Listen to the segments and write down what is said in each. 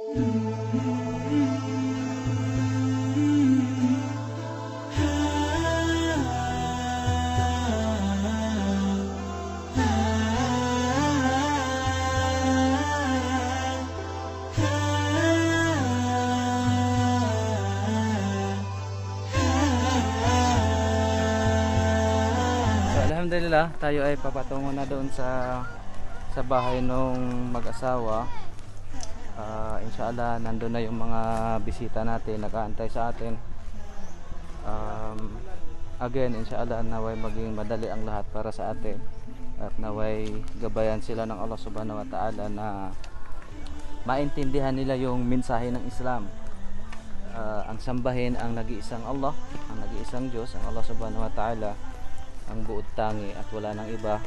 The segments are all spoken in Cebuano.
So alhamdulillah, tayo ay papatungo na doon sa bahay nung mag-asawa. Inshallah, nandun na yung mga bisita natin, nakaantay sa atin. Um, Again, inshallah, naway maging madali ang lahat para sa atin. At naway gabayan sila ng Allah subhanahu wa ta'ala na maintindihan nila yung mensahe ng Islam. Ang sambahin ang nag-iisang Allah, ang nag-iisang Diyos, ang Allah subhanahu wa ta'ala, ang buod tangi at wala nang iba.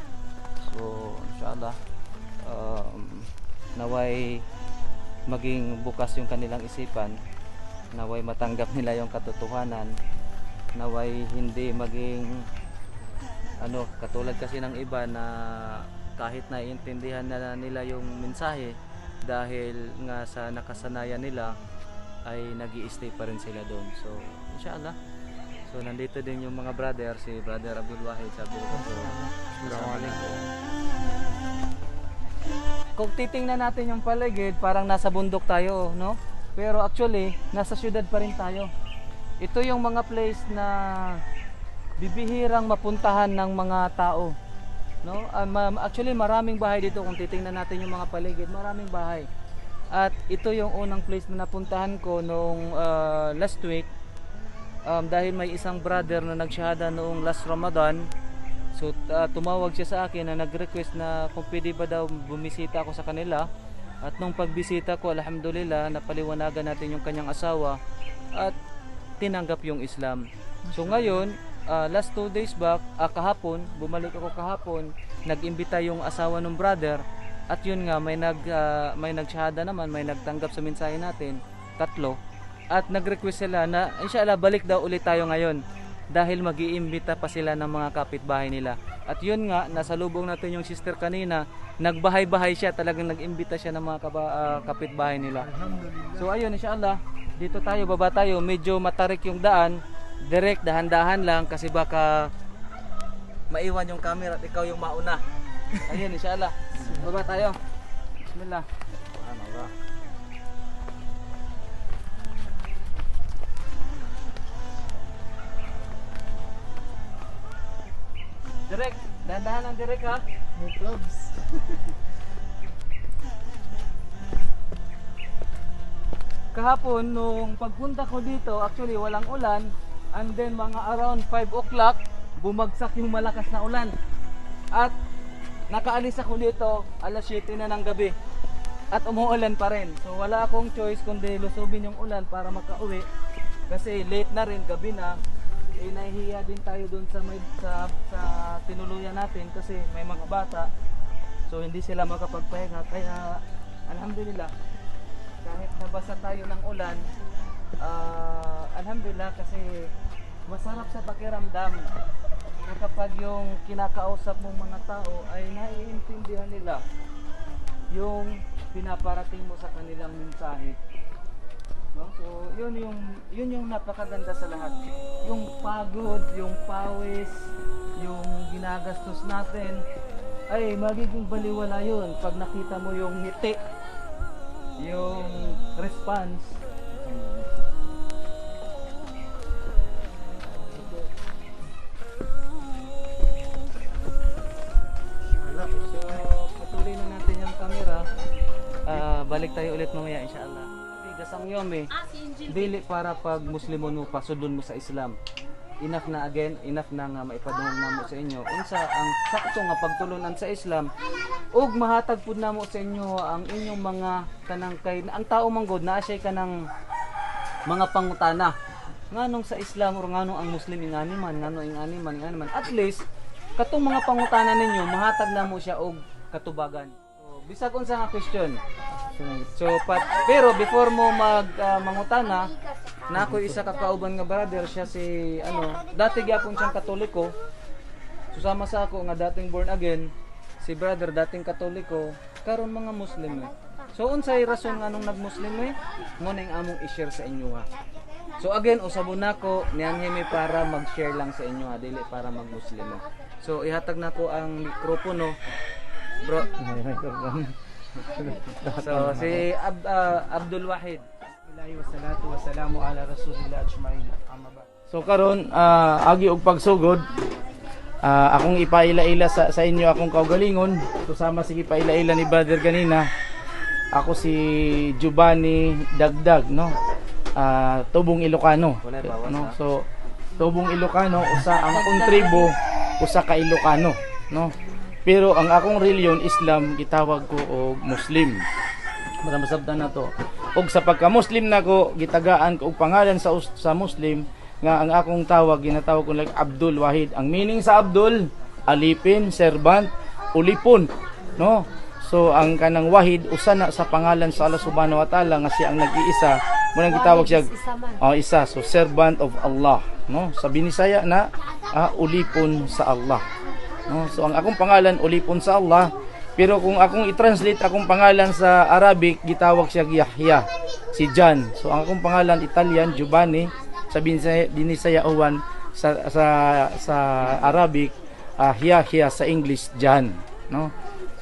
So, inshallah, naway maging bukas yung kanilang isipan, naway matanggap nila yung katotohanan, naway hindi maging ano, katulad kasi ng iba na kahit naiintindihan na nila yung mensahe, dahil nga sa nakasanayan nila ay nag stay pa rin sila doon. So, inshallah. So, nandito din yung mga brother, si Brother Abdul Wahid, sabi ko. Assalamualaikum. Kung titingnan natin yung paligid, parang nasa bundok tayo, no? Pero actually, nasa syudad pa rin tayo. Ito yung mga place na bibihirang mapuntahan ng mga tao, no? Actually, maraming bahay dito. Kung titingnan natin yung mga paligid, maraming bahay. At ito yung unang place na napuntahan ko nung last week. Dahil may isang brother na nagshahada noong last Ramadan. So tumawag siya sa akin na nag-request na kung pwede ba daw bumisita ako sa kanila. At nung pagbisita ko, alhamdulillah, napaliwanagan natin yung kanyang asawa at tinanggap yung Islam. So ngayon, last 2 days back, kahapon, bumalik ako kahapon, nag-imbita yung asawa ng brother at yun nga, may nagshahada naman, may nagtanggap sa mensahe natin, tatlo. At nag-request sila na inshallah balik daw ulit tayo ngayon dahil mag-iimbita pa sila ng mga kapitbahay nila. At yun nga, nasa lubong natin yung sister kanina, nagbahay-bahay siya, talagang nag-imbita siya ng mga kapitbahay nila. Alhamdulillah. So ayun, inshallah, dito tayo, baba tayo, medyo matarik yung daan, direct, dahan-dahan lang kasi baka maiwan yung camera at ikaw yung mauna. Ayun, inshallah. Baba tayo. Bismillah. Subhanallah. Direct, dahan-dahan lang direct ha. No clubs. Kahapon nung pagpunta ko dito, actually walang ulan, and then mga around 5 o'clock, bumagsak yung malakas na ulan. At nakaalis ako dito alas 7 na ng gabi. At umuulan pa rin. So wala akong choice kundi lusubin yung ulan para makauwi. Kasi late na rin, gabi na. Eh nahihiya din tayo doon sa may sa tinuluyan natin kasi may mga bata. So hindi sila makapagpahinga, kaya alhamdulillah, kahit nabasa tayo ng ulan, alhamdulillah, kasi masarap sa pakiramdam na kapag yung kinakausap mong mga tao ay naiintindihan nila yung pinaparating mo sa kanilang mensahe. No? So, yun yung napakaganda sa lahat. Yung pagod, yung pawis, yung ginagastos natin ay magiging baliwala yun pag nakita mo yung ngiti, yung response. Inshallah. So, patuloy na natin yung camera. Balik tayo ulit mamaya, inshallah. Gasang yomi. Ah, si Angel. Dili para pag muslimon mo, pasudlon mo sa Islam. Enough na again, enough na nga maipadungog namo sa inyo unsa ang sakto nga pagtulunan sa Islam ug mahatag pud namo sa inyo ang inyong mga kanang, kay ang tao man gud naa siya kanang mga pangutana, nganong sa Islam or nganong ang Muslim ingani man, nganong ingani man, ingani man. At least katong mga pangutana ninyo mahatag namo siya og katubagan. So, bisag unsa nga question. So pero before mo mag mangutana, na ako isa ka kauban nga brother, siya si ano, dati gyapon siyang Katoliko. Susama sa ako nga dating born again, si brother dating Katoliko, karon mga Muslim eh. So unsay rason nganong nagmuslim eh? Mo ning among i-share sa inyo ha. So again, usabon nako nianhi mi para mag-share lang sa inyo ha, dili para magmuslimo. So ihatag nako ang mikropono. Bro, so si Abdul Wahid. Bismillahi wassalatu wassalamu ala rasulillah ajmain. Amma ba. So karon agi og pagsugod, akong ipaila-ila sa inyo akong kaugalingon. So sama sige paila-ila ni brother ganina. Ako si Giovanni Dagdag, no? Tubong Ilocano. Walay bawas, No? ha? So tubong Ilocano, usa ang akong tribo, usa ka Ilocano, no? Pero ang akong reliyon Islam, gitawag ko og Muslim. Para masabtan na to. Og sa pagka-Muslim nako, gitagaan ko og pangalan sa Muslim nga ang akong tawag ginatawag ko like Abdul Wahid. Ang meaning sa Abdul, alipin, servant, ulipon, no? So ang kanang Wahid usa na sa pangalan sa Allah Subhanahu wa Taala nga siya ang nag-iisa, mo nang gitawag siya. Wahid is isa man. Oh, isa. So servant of Allah, no? Sa Binisaya na ulipon sa Allah. No? So ang akong pangalan ulipon sa Allah, pero kung akong i-translate akong pangalan sa Arabic, gitawag siya Yahya, si John. So ang akong pangalan Italian Giovanni, sa Binisaya, Binisaya Uwan, sa Arabic Yahya, sa English John, no?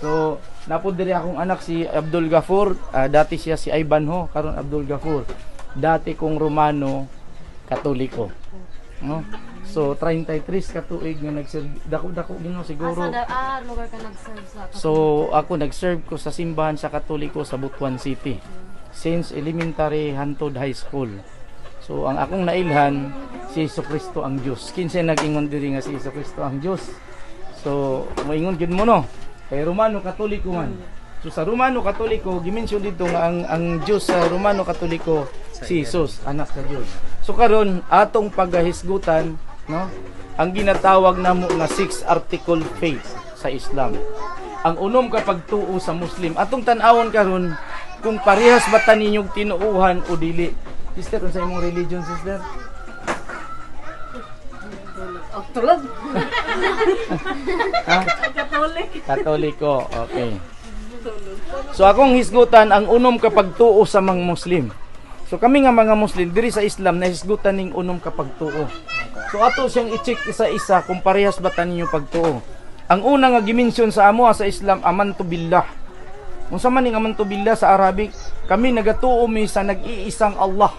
So napod diri akong anak si Abdul Gafur, dati siya si Ivanhoe, karon Abdul Gafur. Dati kong Romano Katoliko. No? So 33 ka tuig nga nagserve, dako-dako gino siguro. Asa na, lugar ka nag-serve sa So ako nag-serve ko sa simbahan sa Katoliko sa Butuan City since elementary hantod high school. So ang akong nailhan si Jesu Kristo ang Dios. Kinsay nag-ingon diri nga si Jesu Kristo ang Dios? So moingon gyud mo, no. Kay Romano Katoliko man. So sa Romano Katoliko gi-mention dito nga ang Dios sa Romano Katoliko si Jesus, anak sa Dios. So karon atong pagahisgutan, no, ang ginatawag namo nga six article faith sa Islam. Ang unom ka pagtuo sa Muslim. Atong tan-awon karon kung parehas ba ta ninyong tinuuhan o dili. Sister, unsa imong religion, sister? Oh, tulog. Ha? Katoliko. Okay. So akong hisgutan ang unom ka pagtuo sa mga Muslim. So kami nga mga Muslim diri sa Islam nahisgutan ning unom ka pagtuo. So ato siyang i-check isa-isa kung parehas ba ta ninyo pagtuo. Ang una nga gi-mention sa amo sa Islam, amantu billah. Unsa man ning amantu billah sa Arabic? Kami nagatuo mi sa nag-iisang Allah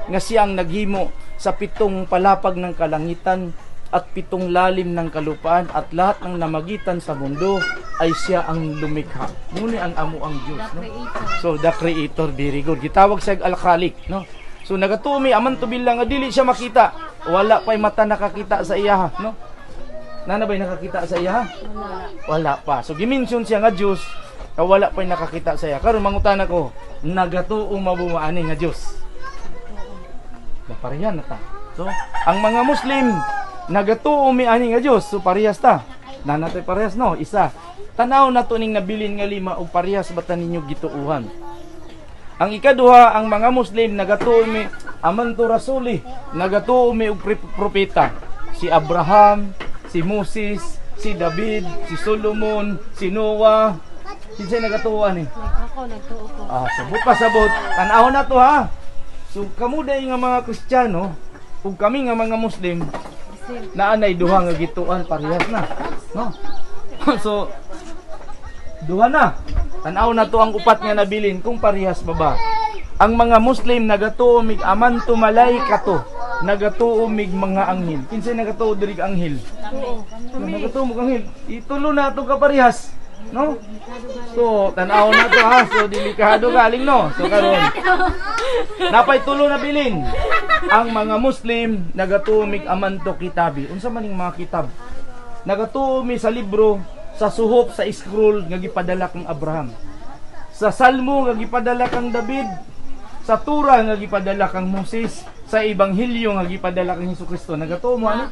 nga siya ang naghimo sa pitong palapag ng kalangitan at pitong lalim ng kalupaan at lahat ng namagitan sa mundo ay siya ang lumikha. Muni ang amo ang Diyos, The no? creator. So the creator, very good. Gitawag siya Al-Khaliq, no? So nagatuo mi amantu billah nga dili siya makita. Wala pa'y mata nakakita sa iya, no? Nana ba'y nakakita sa iya? Wala. Wala pa. So gi-mention siya nga Diyos nga wala pa'y nakakita sa iya. Karon mangutana ko, nagatuo mabuwa ani nga Diyos? Na pareha na ta. So, ang mga Muslim nagatuo mi ani nga Diyos, so parehas ta. Nanatay parehas, no, isa. Tanaw na to ning nabilin nga lima og parehas ba ta ninyo gituuhan. Ang ikaduha, ang mga Muslim nagatuo mi amantu rasuli, nagatuo mi og propeta. Si Abraham, si Moses, si David, si Solomon, si Noah. Kinsay nagatuo ani? Ako, nagtuo ko. Ah, sabot pa sabot. Tan-awon na to ha. So kamo dai nga mga Kristiyano ug kami nga mga Muslim Same. naanay duha nga gituan, parehas na. No? So duha na. Tan-aw na to ang upat nga nabilin kung parehas ba ba. Ang mga Muslim nagatuo mig amantu malaikato, nagatuo mig mga anghel. Kinsay nagatuo diri og anghel? Oo. Nagatuo mo og anghel. Itulo na to ka parehas. No? So, tan-aw na to ha. So, delikado galing, no. So, karon napay tulo na bilin. Ang mga Muslim nagatuo mig amanto kitabi. Unsa man ning mga kitab? Nagatuo mi sa libro, sa suhop, sa scroll nga gipadala kang Abraham. Sa Salmo nga gipadala kang David, sa Tura nga gipadala kang Moses, sa Ebanghelyo nga gipadala kang Hesukristo. Nagatuo mo ano?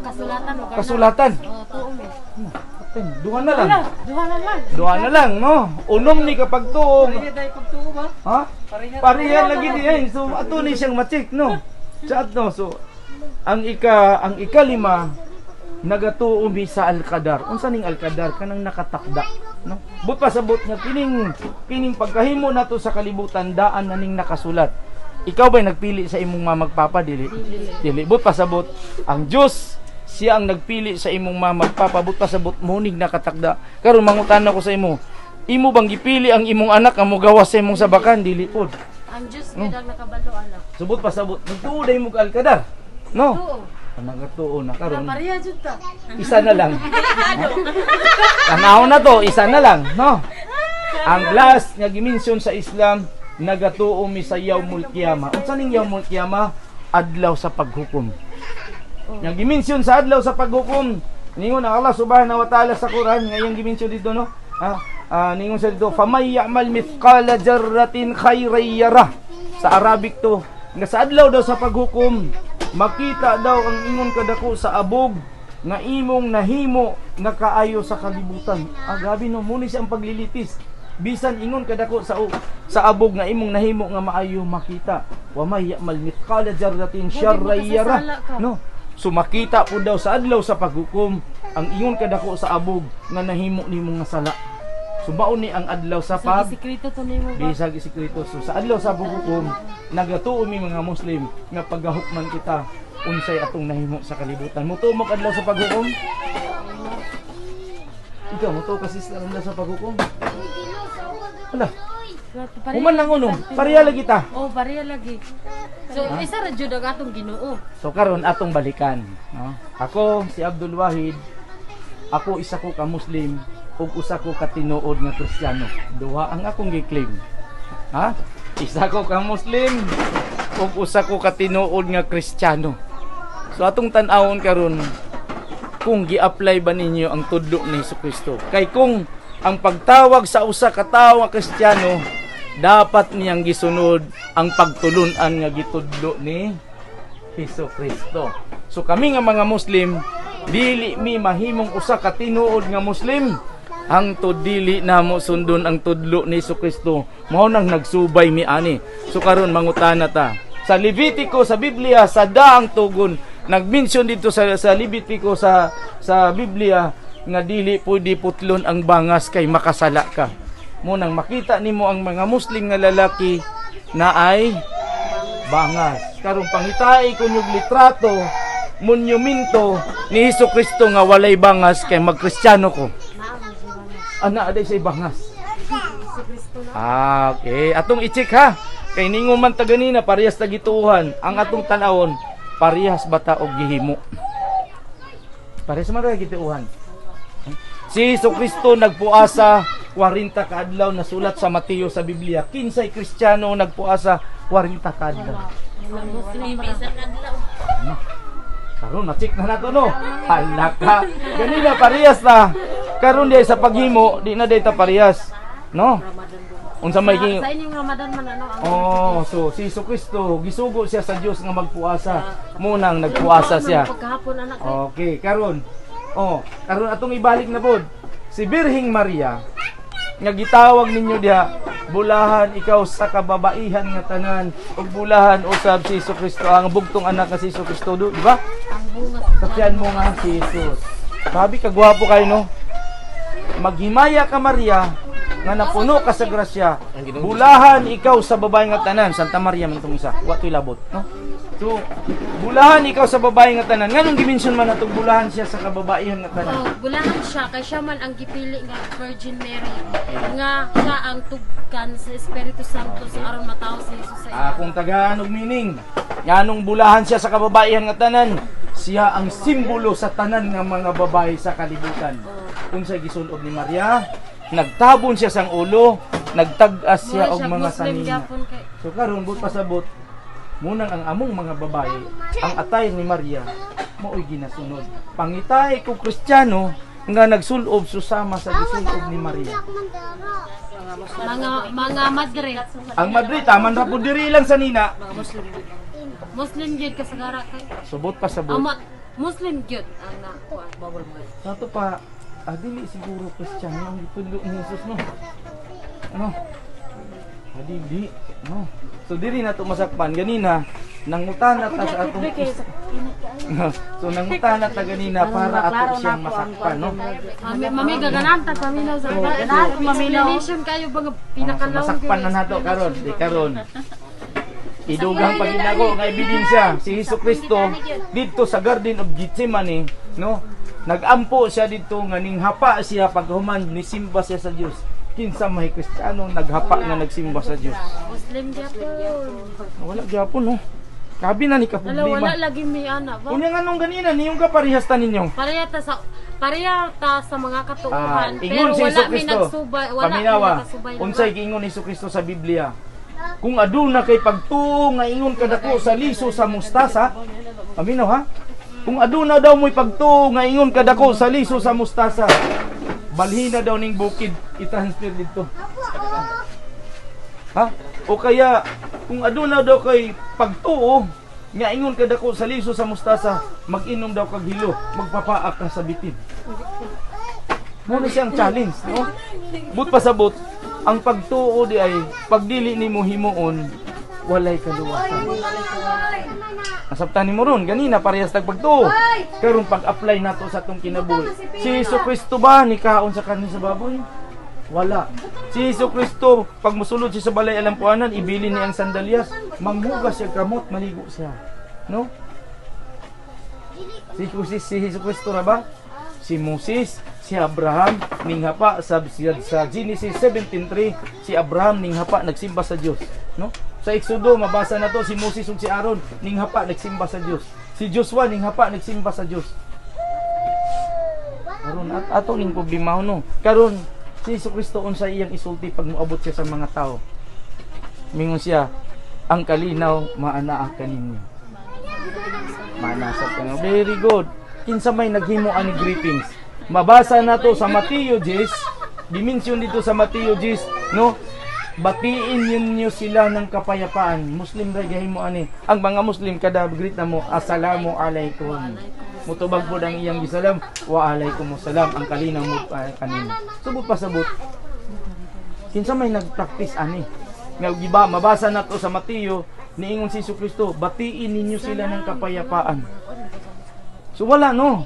Kasulatan mo. Kasulatan. Oo, tuo mi. Duha na lang. Duha na lang. Duha na lang, no? Unom ni kapag tuong. Pareha dahil pagtuo ba? Ha? Pareha. Pareha lagi di eh. So ato ni siyang ma-check, no? Sa ato, so ang ikalima Nagatuo mi sa Alkadar. Unsa ning Alkadar? Kanang nakatakda, no? But pasabot nga kining kining pagkahimo nato sa kalibutan, daan na ning nakasulat. Ikaw ba'y nagpili sa imong mama ug papa? Dili. Dili. But pasabot ang Dios, siya ang nagpili sa imong mama ug papa. But pasabot mo ning nakatakda. Karon mangutana ko sa imo. Imo bang gipili ang imong anak nga mogawas sa imong sabakan? Dili pod. Ang Diyos gyud ang nakabalo, anak. Subot pasabot, nagtuo dai mo og Alkadar. No? Tuo. Ang nagatuo na karon. Pareha jud ta. Isa na lang. Tanaw na to, isa na lang, no? Ang last nga gimension sa Islam, nagatuo mi sa Yaumul Qiyama. Unsa ning Yaumul Qiyama? Adlaw sa paghukom. Nga gimension sa adlaw sa paghukom, ningon ang Allah subhanahu wa ta'ala sa Quran, nga iyang gimension dito, no? Ningon sa dito, "Famay ya'mal mithqala jarratin khayran yarah." Sa Arabic to, nga sa adlaw daw sa paghukom, makita daw ang ingon kadako sa abog nga imong nahimo nga kaayo sa kalibutan. Ah, grabe no, muni siya ang paglilitis. Bisan ingon kadako sa abog nga imong nahimo nga maayo, makita. Wa may ya'mal mithqala jarratin syarran yarah. Makasasala ka. No? So makita po daw sa adlaw sa paghukom ang ingon kadako sa abog nga nahimo nimo nga sala. So mao ni ang adlaw sa Sa pag sikreto to nimo ba? bisag isikreto. So sa adlaw sa paghukom, nagatuo mi mga Muslim nga paghahukman kita unsay atong nahimo sa kalibutan. Mutuo mo adlaw sa paghukom? Ikaw, mutuo kasi sa adlaw sa paghukom? Wala. Pareha Human lang uno. Pareha lagi ta. Oh, pareha lagi. So isa ra jud ang atong Ginoo. So karon atong balikan, no? Ako si Abdul Wahid. Ako isa ko ka Muslim ug usa ko ka tinuod nga Kristiyano. Duha ang akong gi-claim. Ha? Isa ko ka Muslim ug usa ko ka tinuod nga Kristiyano. So atong tan-awon karon kung gi-apply ba ninyo ang tudlo ni Kristo. Kay kung ang pagtawag sa usa ka tawo nga Kristiyano, dapat niyang gisunod ang pagtulun-an nga gitudlo ni Hesus Kristo. So kami nga mga Muslim, dili mi mahimong usa ka tinuod nga Muslim hangtod dili namo sundon ang tudlo ni Hesus Kristo. Mao nang nagsubay mi ani. So karon mangutana ta. Sa Levitico sa Biblia, sa daang tugon, nagmension dito sa Levitico sa Biblia nga dili pwede putlon ang bangas kay makasala ka. Mo nang makita nimo ang mga Muslim nga lalaki na ay bangas. Karon pangitai kunyog litrato, monumento ni Hesus Kristo nga walay bangas kay magkristyano ko. Ana aday say bangas. Ah, okay. Atong i-check ha. Kay ningon man ta ganina parehas ta gituohan. Ang atong tan-awon, parehas ba ta og gihimo? Parehas man ta gituohan. Si Hesus Kristo nagpuasa 40 kaadlaw na sulat sa Mateo sa Biblia. Kinsay Kristiyano nagpuasa 40 kaadlaw? Muslim ra. Karon na-check na nato, no. Hala ka. Ganina parehas na. Karon di sa paghimo, di na day ta parehas. No? Unsa may Sa inyong Ramadan man ano ang Oh, so si Hesus Kristo gisugo siya sa Dios nga magpuasa. Munang nagpuasa siya. Pagkahapon anak kay. Okay, karon. Oh, karon atong ibalik na pod. Si Birhing Maria nga gitawag ninyo diha, bulahan ikaw sa kababaihan nga tanan ug bulahan usab si Hesus Kristo ang bugtong anak nga si Hesus Kristo, di ba? Ang bunga Sa tiyan mo nga si Jesus. Sabi ka gwapo kayo, no? Maghimaya ka, Maria, nga napuno ka sa grasya. Bulahan ikaw sa babae nga tanan. Santa Maria man itong isa. Wa to'y labot, no? So, bulahan ikaw sa babae nga tanan. Nganong gimension man natong bulahan siya sa kababaihan nga tanan? Oh, bulahan siya kay siya man ang gipili nga Virgin Mary nga siya ang tugkan sa Espiritu Santo sa aron matawo si Jesus sa Ah, kung tagaan og meaning, nganong bulahan siya sa kababaihan nga tanan, siya ang simbolo sa tanan nga mga babae sa kalibutan. Unsay gisulob ni Maria? Nagtabon siya sang ulo, nagtag-as siya Mura og mga Muslim sanina. gyapon kay So karon but pasabot, munang ang among mga babae, ang atay ni Maria, mao'y ginasunod. Pangitay ko Kristiyano nga nagsulob susama sa gisulob ni Maria. mga madre. Ang Madrid, taman ra pud diri lang sa nina. Muslim gyud kasagara kay. Subot pasabot. Ama Muslim gyud ang nakuan. Sa ato pa, dili siguro Kristiyano ang gitudlo ni Jesus, no? Ano? Dili, no? So diri na to masakpan ganina, Nangutana ta sa atong So nangutana ta ganina para ato siyang masakpan, no? Mami, mami gaganan ta paminaw sa explanation kayo ba nga So, pinakalawng masakpan na nato karon, di karon. Idugang paginago nga ebidensya si Hesus Kristo didto sa Garden of Gethsemane, no? Nagampo siya didto nga ninghapa siya paghuman nisimba siya sa Dios. Kinsa may Kristiyano naghapa nga nagsimba sa Dios? Muslim gyapon. Wala gyapon, no? Kabi na ni ka Wala, wala problema. lagi may ana ba? Unya nga nung ganina niyong ka parehas ta ninyo. Pareha ta sa mga Ah, katuuhan, ingon pero si wala Hesus may Kristo. nagsubay, wala may Paminawa, nakasubay na unsay giingon ni Hesus Kristo sa Biblia? Kung aduna kay pagtuo nga ingon kadako sa liso sa mustasa, paminaw ha? Kung aduna daw mo'y pagtuo nga ingon kadako sa liso sa mustasa, balhina daw ning bukid i-transfer didto. Ha? O kaya kung aduna daw kay pagtuo nga ingon kadako sa liso sa mustasa, mag-inom daw kag hilo, magpapaak ka sa bitin. Muna siyang challenge, no? But pasabot, ang pagtuo di ay pagdili nimo himuon, walay kaluwasan. Nasabtan nimo ron, ganina parehas tag pagtuo. Karon pag-apply nato sa atong kinabuhi. Si Hesus Kristo ba nikaon sa kanin sa baboy? Wala. Si Hesus Kristo pag musulod siya sa balay alampuanan, ibili niya ang sandalyas, manghugas siya kamot, maligo siya. No? Si Hesus Kristo ra ba? Si Moses, si Abraham ninghapa sa Genesis 17:3, si Abraham ninghapa nagsimba sa Dios, no? Sa Exodo mabasa na to si Moses ug si Aaron ninghapa nagsimba sa Dios. Si Joshua ninghapa nagsimba sa Dios. Karon at ato ning problema no. Karon si Hesus Kristo unsa iyang isulti pag moabot siya sa mga tao? Mingon siya, ang kalinaw maanaa kaninyo. Manasap ka nga. Very good. Kinsa may naghimo ani greetings. Mabasa na to sa Mateo 10. Dimension dito sa Mateo 10, no? Batiin ninyo sila ng kapayapaan. Muslim ra gahimo ani. Ang mga Muslim kada greet na mo, assalamu alaikum. Mutubag pod ang iyang gisalam, wa alaikumussalam ang kalinaw mo kanino. Subot pasabot. Kinsa may nagpractice ani? Nga giba mabasa na to sa Mateo, niingon si Hesus Kristo, batiin ninyo sila ng kapayapaan. So wala no.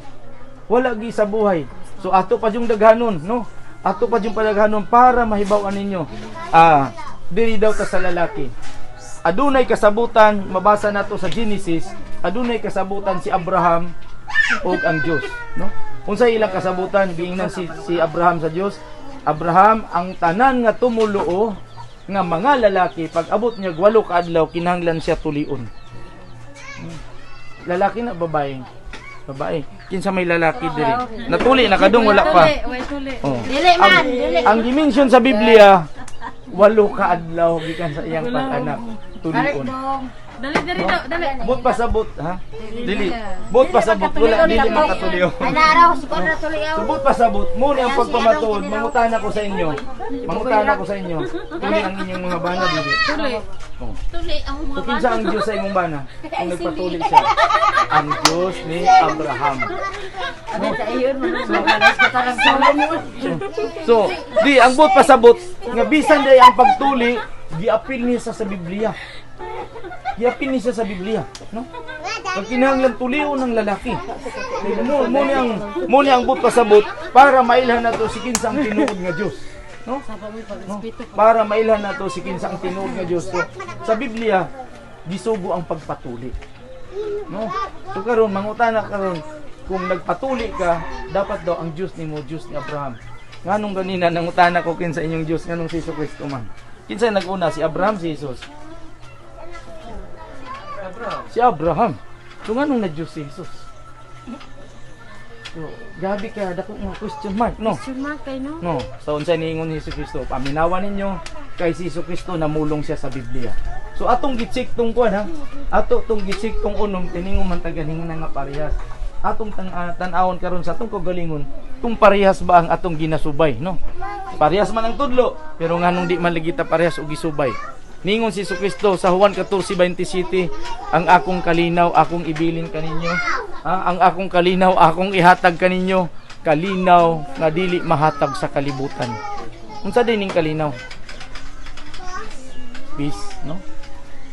Wala gi sa buhay. So ato pa yung daghanon, no? Ato pa yung padaghanon para mahibaw-an ninyo. Ah, diri daw ta sa lalaki. Adunay kasabutan, mabasa nato sa Genesis, adunay kasabutan si Abraham ug ang Dios, no? Unsay ilang kasabutan giingnan si Abraham sa Dios? Abraham ang tanan nga tumuluo nga mga lalaki pag abot niya 8 ka adlaw kinahanglan siya tulion. Lalaki na babae? Babae. Kinsa may lalaki diri? Natuli na kadung wala pa. Tuli, way tuli. Oh. Dili man, dili. Ang dimension sa Biblia, 8 ka adlaw gikan sa iyang pag-anak tulion. Dali dali daw, dali. But pasabot, ha? Dili. But pasabot wala dili makatulion. Ay naaraw si Konra tuloy aw. So, but pasabot mo ni ang pagpamatuod, mangutana ko sa inyo. Mangutana ko sa inyo. Tuli ang inyong mga bana dili. Tuli. Oh. Tuli ang mga So, kinsa ang Diyos sa imong bana? Kung nagpatuli siya. Ang Diyos ni Abraham. So, di ang but pasabot nga bisan day ang pagtuli, giapil niya siya sa Biblia. Giapil niya siya sa Biblia, no? Pag kinahanglan tulion ng lalaki. Mo ni ang but pasabot para mailhan nato si kinsa ang tinuod nga Dios, no? No? Para mailhan nato si kinsa ang tinuod nga Dios. So, sa Biblia gisugo ang pagpatuli. No? So karon mangutana karon kung nagpatuli ka, dapat daw ang Diyos nimo Diyos ni Abraham. Nganong ganina nangutana ko kinsa inyong Diyos nganong si Hesus Kristo man. Kinsa naguna si Abraham si Jesus? Si Abraham. So nganong na Diyos si Jesus? So, grabe ka dako nga question mark, no? Question mark kay no. No. So unsa niingon ni Hesus Kristo? Paminawan ninyo kay si Hesus Kristo namulong siya sa Biblia. So atong gi-check tong kuan ha. Ato tong gi-check tong unom tiningon man ta ganingon na nga parehas. Atong tan-awon karon sa atong kaugalingon kung parehas ba ang atong ginasubay, no? Parehas man ang tudlo, pero nganong di man lagi ta parehas og gisubay. Ningon si Hesus Kristo sa Juan 14:27, ang akong kalinaw akong ibilin kaninyo. Ah, ang akong kalinaw akong ihatag kaninyo, kalinaw nga dili mahatag sa kalibutan. Unsa din ning kalinaw? Peace, no?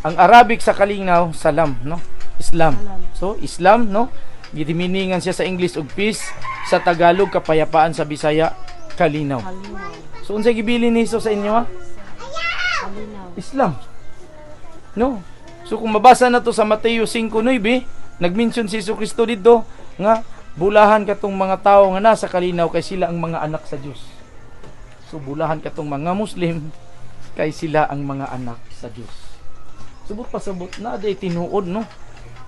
Ang Arabic sa kalinaw, salam, no? Islam. So, Islam, no? Gitiminingan siya sa English og peace, sa Tagalog kapayapaan, sa Bisaya kalinaw. Kalinaw. So unsay gibilin ni Jesus sa inyo ha? Kalinaw. Islam. No. So kung mabasa na to sa Mateo 5:9, nagmension si Hesus Kristo dito nga bulahan katong mga tao nga nasa kalinaw kay sila ang mga anak sa Dios. So bulahan katong mga Muslim kay sila ang mga anak sa Dios. Subot pasabot na day tinuod, no.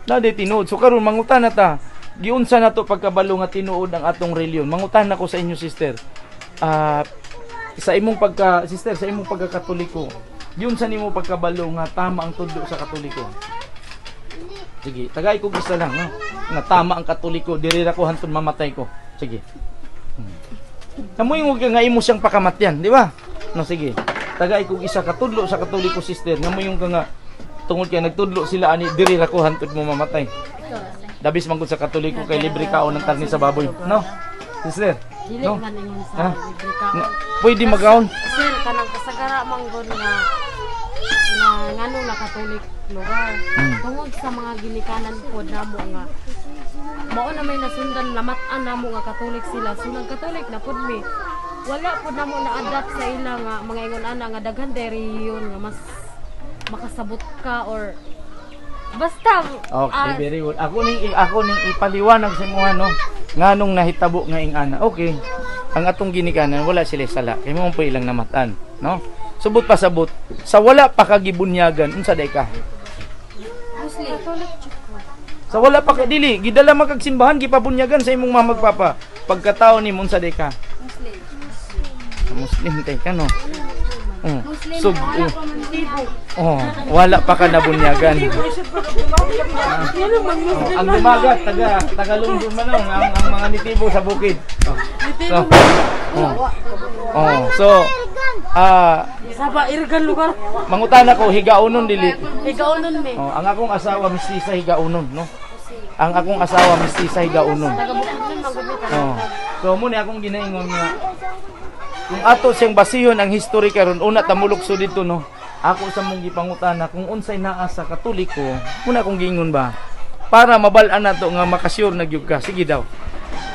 Na day tinuod. So karon mangutan na ta. Giunsa na to pagkabalo nga tinuod ang atong reliyon. Mangutan na ko sa inyo, sister. Ah, sa imong pagka sister, sa imong pagkakatoliko, giunsa nimo pagkabalo nga tama ang tudlo sa Katoliko? Sige, tagay ko isa lang, no, nga tama ang Katoliko, diri ra ko hantod mamatay ko. Sige. Kamoy mo nga imo siyang pakamatyan, di ba? No, sige. Tagay kog isa ka tudlo sa Katoliko, sister, nga yung ka nga tungod kay nagtudlo sila ani, diri ra ko hantod mo mamatay. Dabis man gud sa Katoliko kay libre kaon ng karne sa baboy, no? Sister, Dili no? man ingon sa Ah. libre ka. Nga, pwede magaon. Sir, kanang kasagara manggod nga nga ngano na Katolik lugar. Tungod sa mga ginikanan po namo nga mao na may nasundan, namat-an namo nga Katolik sila. So nag-Katolik na pud mi. Wala pud namo na-adapt sa ila nga mga ingon ana nga daghan relihiyon nga mas makasabot ka or basta. Okay, ah, very good. Ako ning ipaliwanag sa imuha, no. Nganong nahitabo nga ing ana. Okay. Ang atong ginikanan wala sila sala. Kay mo po ilang namatan, no? Subot pa sabot. Sa wala pa kagibunyagan, unsa day ka? Katolik jud ko. Sa wala pa ka dili, gidala man kag simbahan, gipabunyagan sa imong mama papa. Pagkatao nimo, unsa day ka? Muslim. Muslim tay ka, no. Oh. So, oh, wala pa ka nabunyagan. Oh, ang dumagat, taga taga London man lang, ang mga nitibo sa bukid. Oh. So, oh. Oh, so ah Saba irgan lugar. Mangutan ako, higaunon dili? Ikaw nun me. Oh, ang akong asawa mistisa higaunon, no? Ang akong asawa mistisa higaunon. Taga Bukidnon man gud mi. Oh. So mo ni akong ginaingon nga kung ato siyang basihon ang history karon, una tamulukso dito, no. Ako sa mong gipangutana kung unsay naa sa Katoliko, muna akong giingon ba para mabal-an nato nga makasure na gyud ka. Sige daw.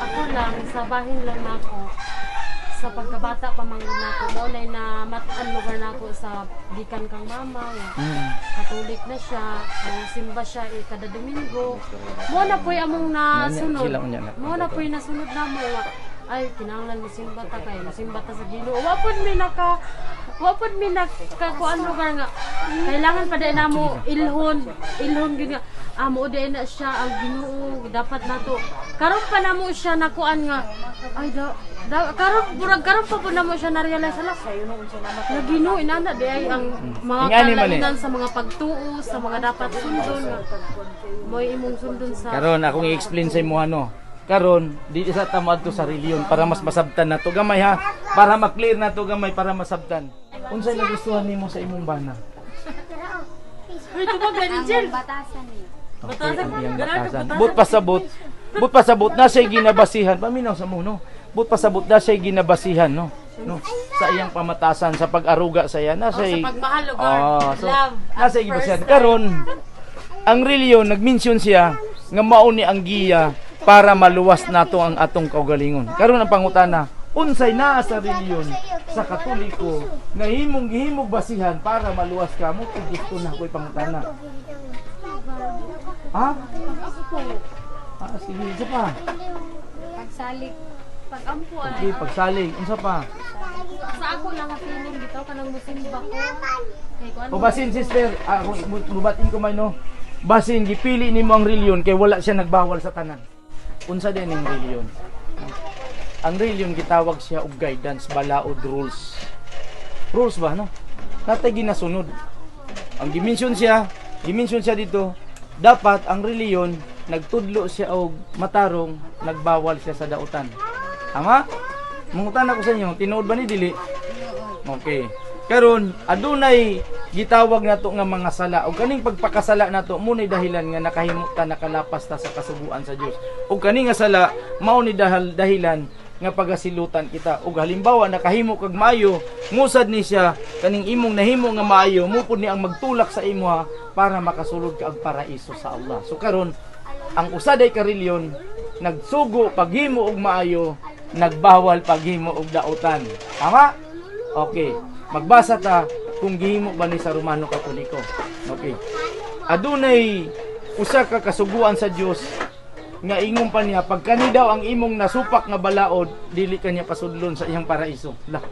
Ako lang, sa bahin lang nako sa pagkabata pa man gud nako, mao nay na mat-an lugar nako sa gikan kang mama nga Katolik na siya, simba siya eh, kada Domingo. Mo na po'y among nasunod. Sila unya na. Mo na po'y nasunod na mo nga ay kinahanglan mo simba ta kay mosimba ta sa Ginoo. Wa pud mi naka kuan lugar nga kailangan pa dai namo ilhon, ilhon gyud nga ah mo dai na siya ang Ginoo dapat nato. Karon pa namo siya nakuan nga ay da, da karon murag karon pa po namo siya na-realize, hala na Ginoo inana di ay ang mga Ingani man eh. kalainan sa mga pagtuo sa mga dapat sundon nga mo'y imong sundon sa Karon akong i-explain sa imo ano. Karon di sa tamad to sa reliyon para mas masabtan nato gamay ha. Para ma-clear nato gamay para masabtan. Unsay nagustuhan nimo sa imong bana? Uy, tubag gani Jill. Batasan eh. Okay, ang iyang batasan. But pasabot, but pasabot na siya'y ginabasihan. Paminaw sa mo, no? But pasabot na siya'y ginabasihan, no? No? Sa iyang pamatasan, sa pag-aruga sa iya, na Oh, sa siya'y pagmahal lugar. Oh, so, Love at nasa gibasihan. first sight. Karon, ang reliyon, nag-mention siya nga mao ni ang giya para maluwas nato ang atong kaugalingon. Karon ang pangutana, unsay naa sa reliyon sa Katoliko nga himong gihimog basihan para maluwas ka mo kung gusto na ako'y pangutana? Ha? Ah, sige, isa pa. Pagsalik. Pag-ampo ay. Okay, pagsalig, unsa pa? Sa ako lang ang feeling bitaw kanang musimba ko. Kay kuan O basin sister, ako mubatin ko man, no. Basin gipili nimo ang reliyon kay wala siya nagbawal sa tanan. Unsa din ang reliyon? Ang reliyon gitawag siya og guidance, balaod, rules. Rules ba, no? Natay ginasunod. Ang gimension siya dito, dapat ang reliyon nagtudlo siya og matarong, nagbawal siya sa dautan. Tama? Mangutan ako sa inyo, tinuod ba ni dili? Okay. Karon, adunay gitawag nato nga mga sala ug kaning pagpakasala nato mo ni dahilan nga nakahimo ta, nakalapas ta sa kasuguan sa Dios. Ug kani nga sala mao ni dahilan nga pagasilutan kita. Ug halimbawa nakahimo kag maayo, musad ni siya kaning imong nahimo nga maayo, mo pud ni ang magtulak sa imoha para makasulod ka og paraiso sa Allah. So karon ang usa day ka reliyon nagsugo paghimo og maayo, nagbawal paghimo og dautan. Tama? Okay. Magbasa ta kung gihimo ba ni sa Romano Katoliko. Okay. Adunay usa ka kasuguan sa Dios nga ingon pa niya pag kani daw ang imong nasupak nga balaod, dili ka niya pasudlon sa iyang paraiso. Lah.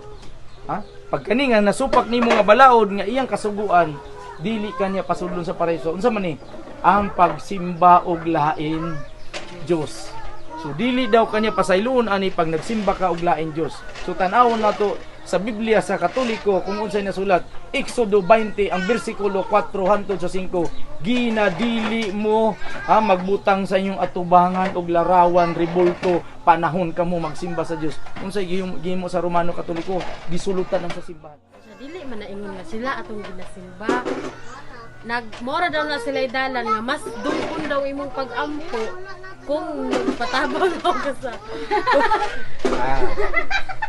Ha? Pag kani nga nasupak nimo nga balaod nga iyang kasuguan, dili ka niya pasudlon sa paraiso. Unsa man ni? Ang pagsimba og lain Dios. So dili daw kanya pasayloon ani pag nagsimba ka og lain Dios. So tan-awon nato sa Biblia sa Katoliko kung unsay nasulat. Exodo 20 ang bersikulo 4 hangtod sa 5, ginadili mo ha, magbutang sa inyong atubangan og larawan rebulto panahon kamo magsimba sa Dios. Unsay gihimo sa Romano Katoliko? Gisulutan ang sa simbahan. Sa dili man naingon nga sila atong ginasimba. Nagmora daw na sila dalan nga mas dungkon daw imong pag-ampo kung patabang daw ka sa Ah,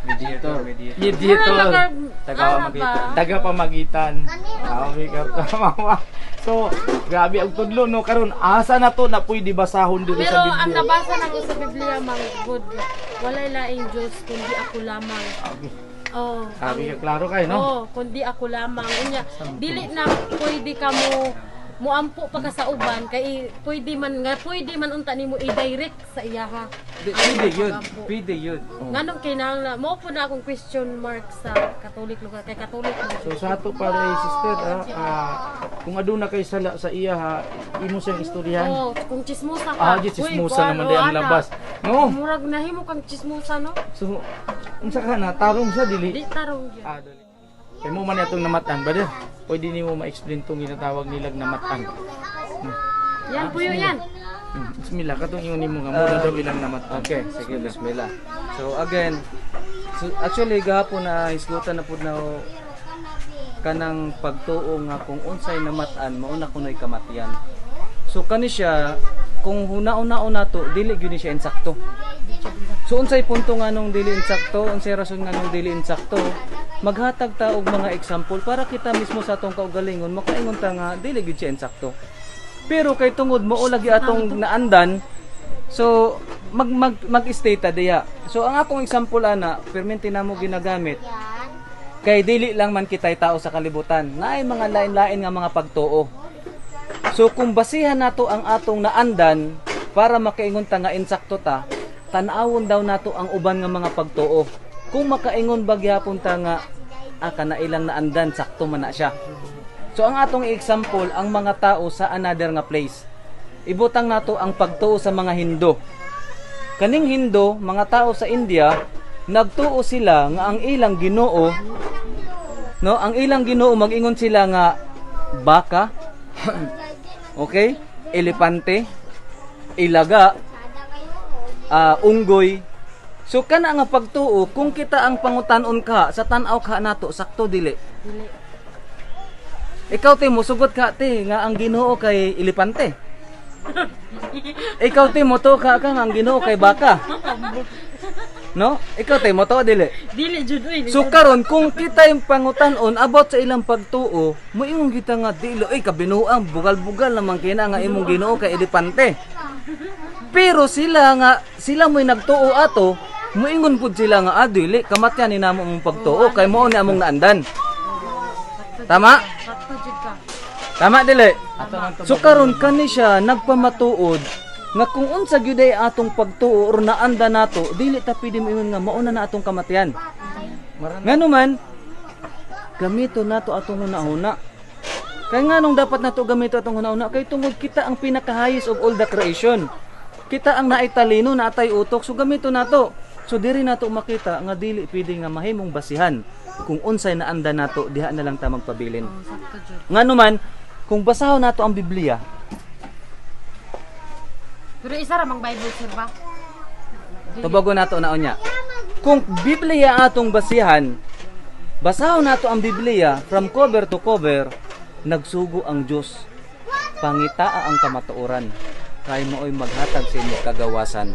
mediator, mediator. Mediator. Mura lang Taga-pamagitan. ana ba? Taga-pamagitan. Grabe ka tama. So, grabe ang tudlo no karon asa na to na pwede basahon diri Pero sa Biblia. ang nabasa nako sa Biblia mang good, walay laing Diyos kundi ako lamang. Okay. Oh. Grabe ka klaro kay no. Oh, kundi ako lamang. Unya, dili na pwede ka mo muampo pa ka sa uban kay pwede man nga pwede man unta nimo i-direct sa iyaha. Pwede yun. Pwede yun. Nganong kinahanglan mo po na akong question mark sa Catholic lugar kay Catholic man. So sa ato para sister kung aduna kay sala sa iya ha, imo siyang istoryahan. Oh, kung chismosa ka. Ah, di chismosa Uy, naman di ang ana. labas. No. Murag nahimo kang chismosa no? So unsa ka na tarong sa dili. Di tarong gyud. Ah, dali. Kay mo man atong namatan ba di? Pwede nimo ma-explain tong ginatawag nilag namatan. Yan puyo yan. Bismillah katong ingon nimo nga mura daw ilang namatan. Okay, sige, bismillah. So again, so actually gahapon na hisgutan na pud na ho kanang pagtuo nga kung unsay namat-an mao na kunoy kamatian. So kani siya kung huna-una nato dili gyud ni siya insakto. So unsay punto nga nung dili insakto, unsay rason nga nung dili insakto, maghatag ta og mga example para kita mismo sa atong kaugalingon makaingon ta nga dili gyud siya insakto. Pero kay tungod mo lagi atong naandan, so mag mag mag-stay ta diya. So ang akong example ana, permente namo ginagamit. Kay dili lang man kitay tao sa kalibutan, naay mga lain-lain nga mga pagtuo. So kung basihan nato ang atong naandan para makaingon ta nga insakto ta, tan-awon daw nato ang uban nga mga pagtuo. Kung makaingon ba gihapon ta nga kana ilang naandan sakto man na siya. So ang atong example ang mga tao sa another nga place. Ibutang nato ang pagtuo sa mga Hindo. Kaning Hindo, mga tao sa India, nagtuo sila nga ang ilang Ginoo, no, ang ilang Ginoo mag-ingon sila nga baka, okay? Elepante, ilaga, unggoy. So kana nga pagtuo, kung kita ang pangutan-on ka sa tan-aw ka nato, sakto dili. Ikaw te mosugot ka te nga ang Ginoo kay elepante. Ikaw te moto ka ka nga ang Ginoo kay baka. No? Ikaw te moto dili. Dili jud uy. So karon kung kita yung pangutan-on about sa ilang pagtuo, moingon kita nga dili oy kabinuang bugal-bugal naman kina nga imong Ginoo kay elepante. Pero sila nga sila mo'y nagtuo ato, moingon pud sila nga dili kamatyan ni namo mong pagtuo kay mao ni among naandan. Tama? Sakto jud ka. Tama dili? Ato nang So karon kani siya nagpamatuod nga kung unsa gyud ay atong pagtuo or naanda nato, dili ta pwede moingon nga mao na na atong kamatayan. Ngano man gamito nato atong hunahuna. Kay nganong dapat nato gamito atong hunahuna kay tungod kita ang pinaka-highest of all the creation. Kita ang naay talino, naatay utok, so gamito nato. So diri nato makita nga dili pwede nga mahimong basihan kung unsay naanda nato diha na lang ta magpabilin. Oh, sakto jud. Ngano man kung basahon nato ang Biblia, Pero isa ra mang Bible sir ba? tubago nato na unya. Kung Biblia atong basihan, basahon nato ang Biblia from cover to cover, nagsugo ang Dios. Pangitaa ang kamatuoran, kay mao'y maghatag sa inyo kagawasan.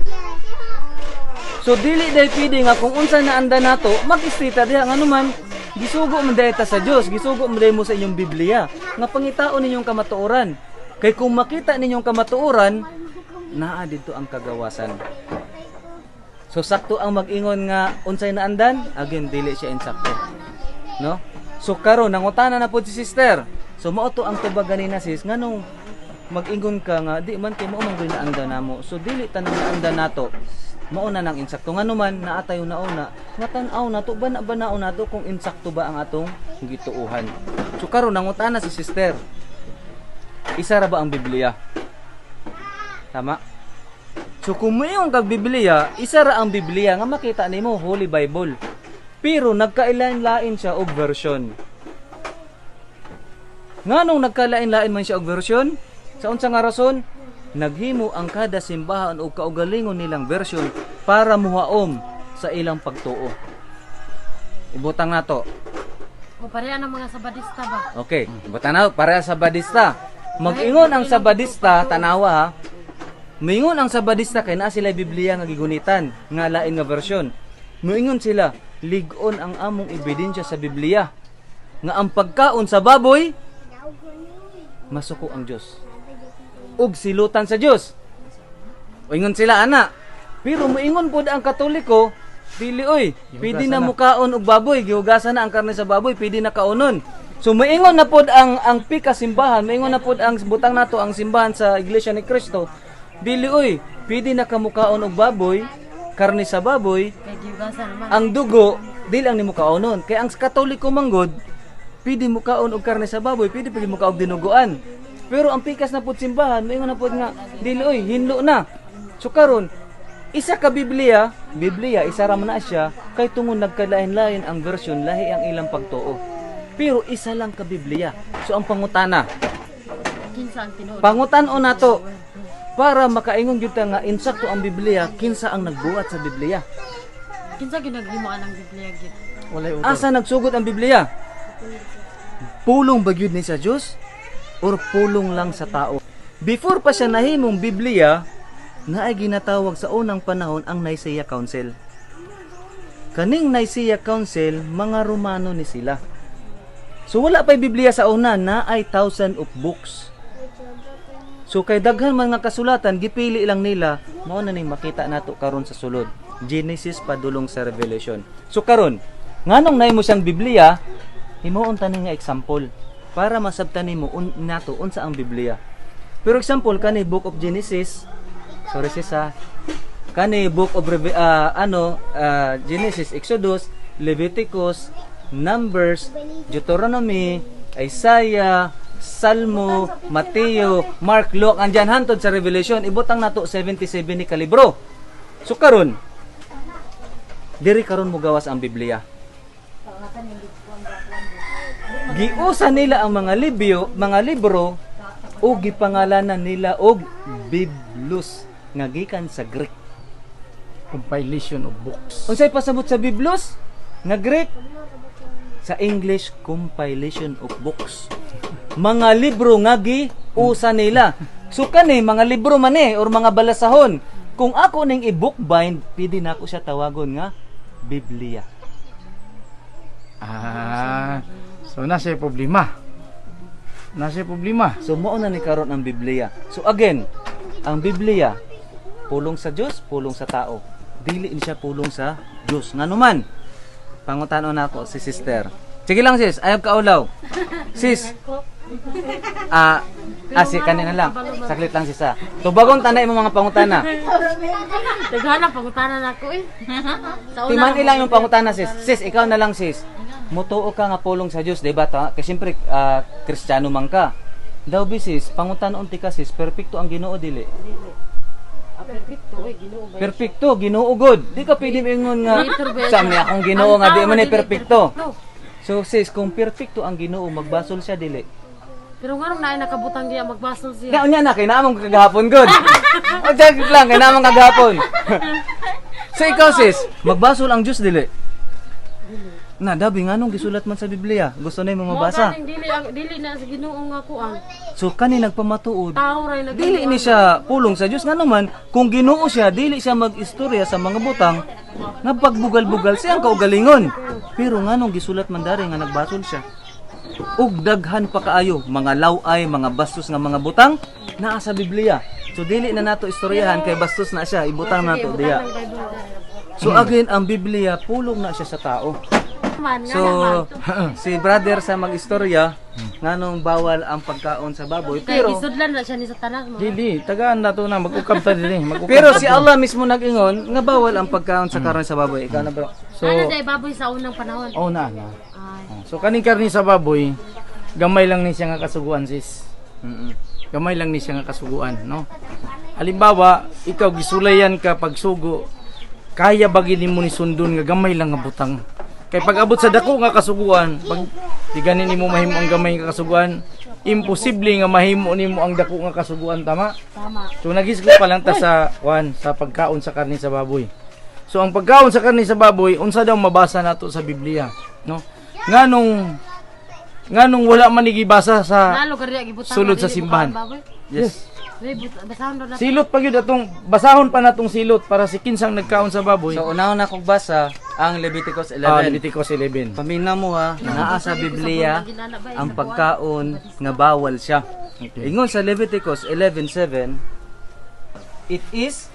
So dili day pwede nga kung unsa na anda nato, mag-istrita diha, nganuman gisugo man day ta sa Dios, gisugo man day mo sa inyong Biblia nga pangitaon ninyong kamatuoran. Kay kung makita ninyong kamatuoran, naa didto ang kagawasan. So sakto ang mag-ingon nga unsay naandan, again dili siya insakto. No? So karon nangutana na pod si sister. So mao to ang tubag ganina, sis, nganong mag-ingon ka nga di man kay mao man gyud naandan namo. So dili tanan naandan nato. Mao na nang insakto, ngano man naa tayo nauna nga tan-aw nato ba na ba nauna nato kung insakto ba ang atong gituohan. So karon nangutana si sister. Isa ra ba ang Biblia? Tama? So kung mayroon kag Biblia, isa ra ang Biblia nga makita nimo, Holy Bible. Pero nagkailain-lain siya og version. Nganong nagkalain-lain man siya og version? Sa unsa nga rason? Naghimo ang kada simbahan og kaugalingon nilang version para muhaom sa ilang pagtuo. Ibutang nato. O pareha ng mga Sabadista ba? Okay, ibutang nato para sa Sabadista. Mag-ingon ang Sabadista, tanawa ha. Moingon ang Sabadista kay naa sila Biblia nga gigunitan nga lain nga version. Moingon sila, lig-on ang among ebidensya sa Biblia nga ang pagkaon sa baboy masuko ang Dios. Ug silutan sa Dios. Moingon sila ana. Pero moingon pod ang Katoliko, dili oy, pwede na Gihugasan na. mukaon og baboy, gihugasan na ang karne sa baboy, pwede na kaonon. So moingon na pod ang pika simbahan, moingon na pod ang butang nato ang simbahan sa Iglesia ni Cristo. Dili oy, pwede na kamukaon og baboy, karne sa baboy, Kay gihugasan naman. ang dugo dili ang nimo kaonon. Kay ang Katoliko manggod, pwede mo kaon og karne sa baboy, pwede pwede mo kaog dinuguan. Pero ang pikas na pud simbahan, moingon na pud nga dili oy, hinlo na. So karon, isa ka Biblia, Biblia isa ra man na siya kay tungod nagkalain-lain ang version, lahi ang ilang pagtuo. Pero isa lang ka Biblia. So ang pangutana, Kinsa ang tinuod? pangutan-on nato para makaingon gyud ta nga insakto ang Biblia, kinsa ang nagbuhat sa Biblia? Kinsa gyud naghimo anang Biblia gyud? Walay utol. Asa nagsugod ang Biblia? Pulong ba gyud ni sa Dios or pulong lang sa tao? Before pa siya nahimong Biblia, naay ginatawag sa unang panahon ang Nicaea Council. Kaning Nicaea Council, mga Romano ni sila. So wala pa'y Biblia sa una, naay thousand of books. So kay daghan mga kasulatan gipili lang nila, mao na ning makita nato karon sa sulod. Genesis padulong sa Revelation. So karon, nganong naimo siyang Biblia, himuon ta ni nga example para masabtan nimo nato unsa ang Biblia. Pero example kani Book of Genesis, sorry sis ha. Kani Book of Genesis, Exodus, Leviticus, Numbers, Deuteronomy, Isaiah, Salmo, Mateo, Mark, Luke, andyan hantod sa Revelation, ibutang nato 77 ni kalibro. So karon, diri karon mo gawas ang Biblia. Giusa nila ang mga libyo, mga libro o gipangalanan nila og Biblos nga gikan sa Greek. Compilation of books. Unsay pasabot sa Biblos nga Greek? Sa English, compilation of books. Mga libro nga giusa nila. So kani mga libro man eh or mga balasahon. Kung ako ning i-bookbind, pwede na ako siya tawagon nga Biblia. Ah, so nasa problema. Nasa problema. So mao na ni karon ang Biblia. So again, ang Biblia pulong sa Dios, pulong sa tao. Dili ni siya pulong sa Dios. Ngano man? Pangutanon nako si sister. Sige lang sis, ayaw kaulaw. Sis. Si kanina lang. Saglit lang sis ah. Tubagon tanay mo mga pangutana. Daghan ang pangutana nako eh. Sa una Timan lang ilang yung pangutana sis. Sis, ikaw na lang sis. Mutuo ka nga pulong sa Dios, di ba? Ta? Kasi siyempre, Kristiyano man ka. Daw bi sis, pangutanon ti ka sis, perpekto ang Ginoo dili? Ah, perfecto oy, Ginoo ba? Perfecto, Ginoo god. Di ka pwede moingon nga Creator ba sa mi akong Ginoo nga Ang di tao man ni dili perpekto. So sis, kung perpekto ang Ginoo, magbasol siya dili? Pero nganong naay nakabutang diya magbasol siya? Na unya na kay naamong kagahapon god. O joke lang kay naamong kagahapon. So ikaw sis, magbasol ang Dios dili? Na dabi nganong gisulat man sa Biblia? Gusto na mo Mo mabasa. ganing dili ang dili na sa Ginoo nga kuan. So kani nagpamatuod Tao ray nag dili ni siya pulong sa Dios, ngano man kung Ginoo siya dili siya magistorya sa mga butang nga pagbugal-bugal siyang kaugalingon. Pero nganong gisulat man dari nga nagbasol siya? Ug daghan pa kaayo mga laway, mga bastos nga mga butang naa sa Biblia. So dili na nato istoryahan kay bastos na siya, ibutang nato diya. So again, ang Biblia pulong na siya sa tao. Man, nga So naman. si brother sa magistorya nganong bawal ang pagkaon sa baboy, Kay pero gisudlan na siya ni Satanas mo. Dili, tagaan na to na mag-ukab ta dili, mag-ukab. Pero si Allah mismo nag-ingon nga bawal ang pagkaon sa karne sa baboy. Ikaw na, bro. So, ano day baboy sa unang panahon? oh na na. Ay. So kaning karni sa baboy, gamay lang ni siya nga kasuguan, sis. Gamay lang ni siya nga kasuguan, no? Halimbawa, ikaw gisulayan ka pagsugo, kaya ba gini mo ni sundon nga gamay lang nga butang? Kay pag abot sa dako nga kasuguan, pag di gani nimo mahimo ang gamay nga kasuguan, imposible nga mahimo nimo ang dako nga kasuguan, tama? Tama. So nagisgo pa lang ta sa kwan, sa pagkaon sa karne sa baboy. So ang pagkaon sa karne sa baboy, unsa daw mabasa nato sa Biblia, no? Nganong wala man gibasa sa Nalo ka riya gibutang sulod na sa dili simbahan. bukaon baboy. Yes. Dili basahon daw na. Silot pa gyud atong basahon pa natong silot para si kinsang nagkaon sa baboy. So unahon na kong basa ang Leviticus 11. Ah, Leviticus 11. Paminaw mo ha, naa sa Biblia ang pagkaon nga bawal siya. Okay. Ingon sa Leviticus 11:7, it is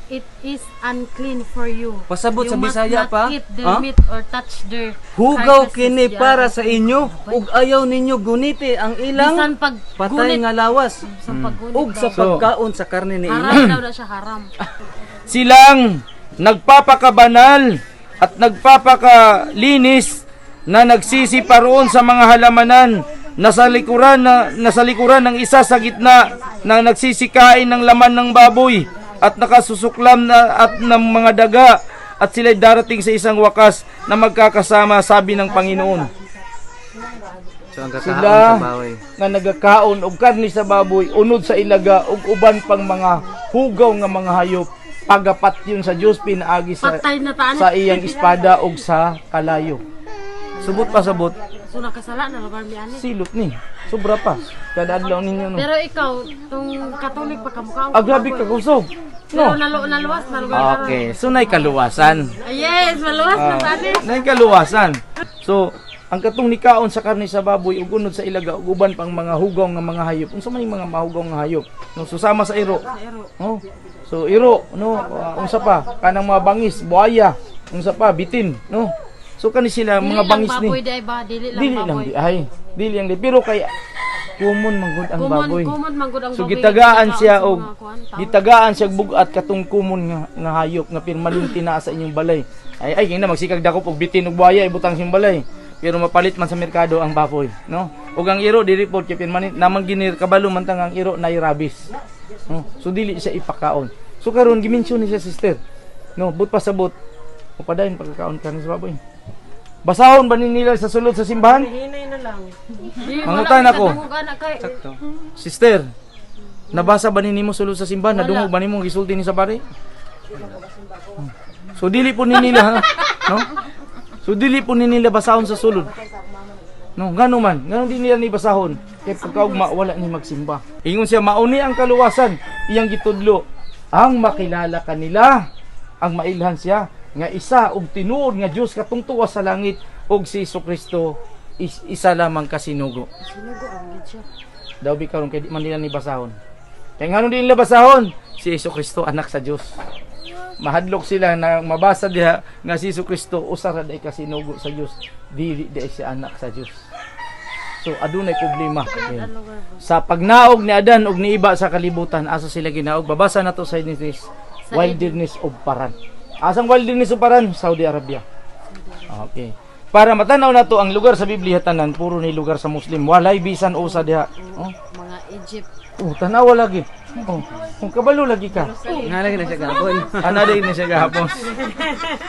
It is unclean for you. Pasabot You sa must Bisaya not pa? eat their Ha? meat or touch their hugaw carcasses. kini Yeah. para sa inyo ug ayaw ninyo guniti ang ilang Bisan pag patay gunit, nga lawas bisan pag gunit ug sa daw. pagkaon sa karne ni Haram daw na siya, haram. Silang nagpapakabanal at nagpapakalinis na nagsisiparoon sa mga halamanan nasa likuran ng isa sa gitna na nagsisikain ng laman ng baboy at nakasusuklam na at ng mga daga at sila'y darating sa isang wakas na magkakasama, sabi ng Panginoon. So ang Sila kakaon sa baboy. nga nagakaon og karni sa baboy unod sa ilaga ug uban pang mga hugaw nga mga hayop pagapatyon sa Dios pinaagi sa Patay na taan. sa iyang espada ug sa kalayo. Subot pa sabot, So nakasala na lugar mi ani. silot ni. Sobra pa. Kada adlaw ninyo no. Pero ikaw, tung Katolik pa kamukha. Ah, grabe ka kusog. Pero No. naluwas na lugar karon. Okay, so nay kaluwasan. Ah, yes, maluwas na tani. Nay kaluwasan. So, ang katong nikaon sa karne sa baboy ug unod sa ilaga ug uban pang mga hugaw nga mga hayop. Unsa man yung mga mahugaw nga hayop? No, so sama sa iro. Oh. So iro, no, unsa pa? Kanang mga bangis, buaya, unsa pa, bitin, no. So kani sila Dili mga lang bangis ni. baboy di ay ba, dili lang Dili lang baboy. di ay, dili lang di pero kay common man gud ang Common, baboy. common man gud ang So baboy. gitagaan Gitagaan siya sa og mga kuan, tao. gitagaan siya og bugat katong common nga hayop nga pirmalinti naa sa inyong balay. Ay ay kay na magsikag dakop og bitin og buaya ibutang sa inyong balay. Pero mapalit man sa merkado ang baboy, no? Ug ang iro dili pod kay pirmanin namang ginir kabalo man tang ang iro nay rabies. No? So dili siya ipakaon. So karon gimension ni siya sister. No, but pa sabot. Mapadayon pagkakaon ka sa baboy. Basahon ba ni nila sa sulod sa simbahan? Hinay na lang. Di, Mangutan wala ako. kita dungog, anak, kay. Sister, nabasa ba ni nimo sulod sa simbahan? Nadungog ba nimo gisulti ni sa pare? So dili po ni nila, ha? No? So dili po ni nila basahon sa sulod. No, ngano man, ngano di nila ni basahon? Kay pagkaugma wala ni magsimba. Ingon siya mauni ang kaluwasan, iyang gitudlo ang makilala kanila, ang mailhan siya nga isa og tinuod nga Dios katong tuwa sa langit og si Kristo is isa lamang kasinugo. Sinugo ang gid siya. Daw bi karon kay di man nila ni basahon. Kay ngano di nila basahon? Si Jesu Kristo anak sa Dios. Mahadlok sila na mabasa diha nga si Jesu Kristo usa ra day kasinugo sa Dios, dili day siya anak sa Dios. So adunay problema. Okay. Sa pagnaog ni Adan og ni Iba sa kalibutan, asa sila ginaog? Babasa nato sa Genesis, wilderness of Paran. Asang wilderness of Paran? Saudi Arabia. Okay. Para matanaw nato ang lugar sa Biblia tanan puro ni lugar sa Muslim. Walay bisan usa diha. Oh, Mga Egypt. oh tanawa lagi. Oh, kung kabalo lagi ka. Nga lagi na siya gahapon. Ana din ni siya gahapon.